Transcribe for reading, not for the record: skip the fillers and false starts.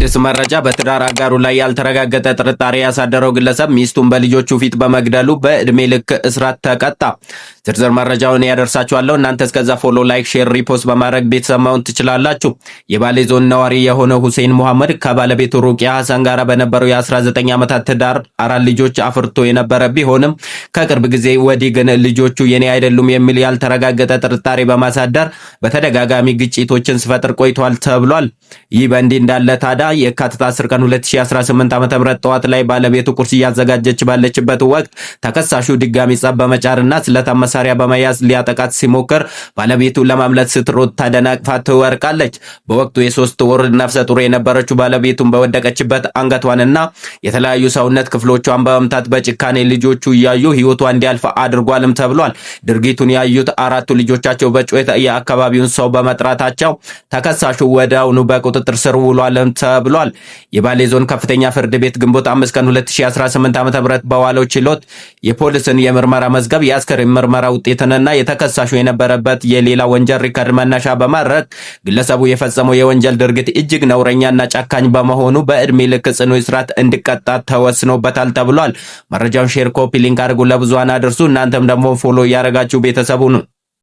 በአዲስ መረጃ በትዳር አጋሩ ላይ ያልተረጋገጠ ጥርጣሬ ያሳደረው ግለሰብ ሚስቱን በልጆቹ ፊት በመግደሉ በእድሜ ልክ እስራት ተቀጣ። ዝርዝር መረጃውን ያደርሳችኋለሁ። እናንተ እስከዛ follow፣ like፣ share፣ repost በማድረግ ቤተሰብ መሆን ትችላላችሁ። የባሌ ዞን ነዋሪ የሆነው ሁሴን ሙሐመድ ከባለቤቱ ሩቅያ ሐሰን ጋር በነበረው የ19 ዓመታት ትዳር አራት ልጆች አፍርቶ የነበረ ቢሆንም ከቅርብ ጊዜ ወዲህ ግን ልጆቹ የኔ አይደሉም የሚል ያልተረጋገጠ ጥርጣሬ በማሳደር በተደጋጋሚ ግጭቶችን ሲፈጥር ቆይቷል ተብሏል። ይህ በእንዲህ እንዳለ ታዲያ የካቲት 10 ቀን 2018 ዓ.ም ጠዋት ላይ ባለቤቱ ቁርስ እያዘጋጀች ባለችበት ወቅት ተከሳሹ ድጋሚ ጸብ በመጫርና ስለታም መሳሪያ በመያዝ ሊያጠቃት ሲሞክር ባለቤቱ ለማምለጥ ስትሮጥ ተደናቅፋ ትወርቃለች። በወቅቱ የ3 ወር ነፍሰ ጡር የነበረችው ባለቤቱን በወደቀችበት አንገቷንና የተለያዩ ሰውነት ክፍሎቿን በመምታት በጭካኔ ልጆቹ እያዩ ህይወቷ እንዲያልፍ አድርጓልም ተብሏል። ድርጊቱን ያዩት አራቱ ልጆቻቸው በጩኸት የአካባቢውን ሰው በመጥራታቸው ተከሳሹ ወዲያውኑ በቁጥጥር ስር ውሏልም ተብሏል። የባሌ ዞን ከፍተኛ ፍርድ ቤት ግንቦት 5 ቀን 2018 ዓ.ም በዋለው ችሎት የፖሊስን የምርመራ መዝገብ፣ የአስከሬን ምርመራ ውጤትንና የተከሳሹ የነበረበት የሌላ ወንጀል ሪከርድ መነሻ በማድረግ ግለሰቡ የፈጸመው የወንጀል ድርጊት እጅግ ነውረኛና ጨካኝ በመሆኑ በእድሜ ልክ ጽኑ እስራት እንዲቀጣ ተወስኖበታል ተብሏል። መረጃውን share፣ copy link አድርጉ፣ ለብዙሃን አድርሱ። እናንተም ደግሞ follow እያደረጋችሁ ቤተሰቡ ነው።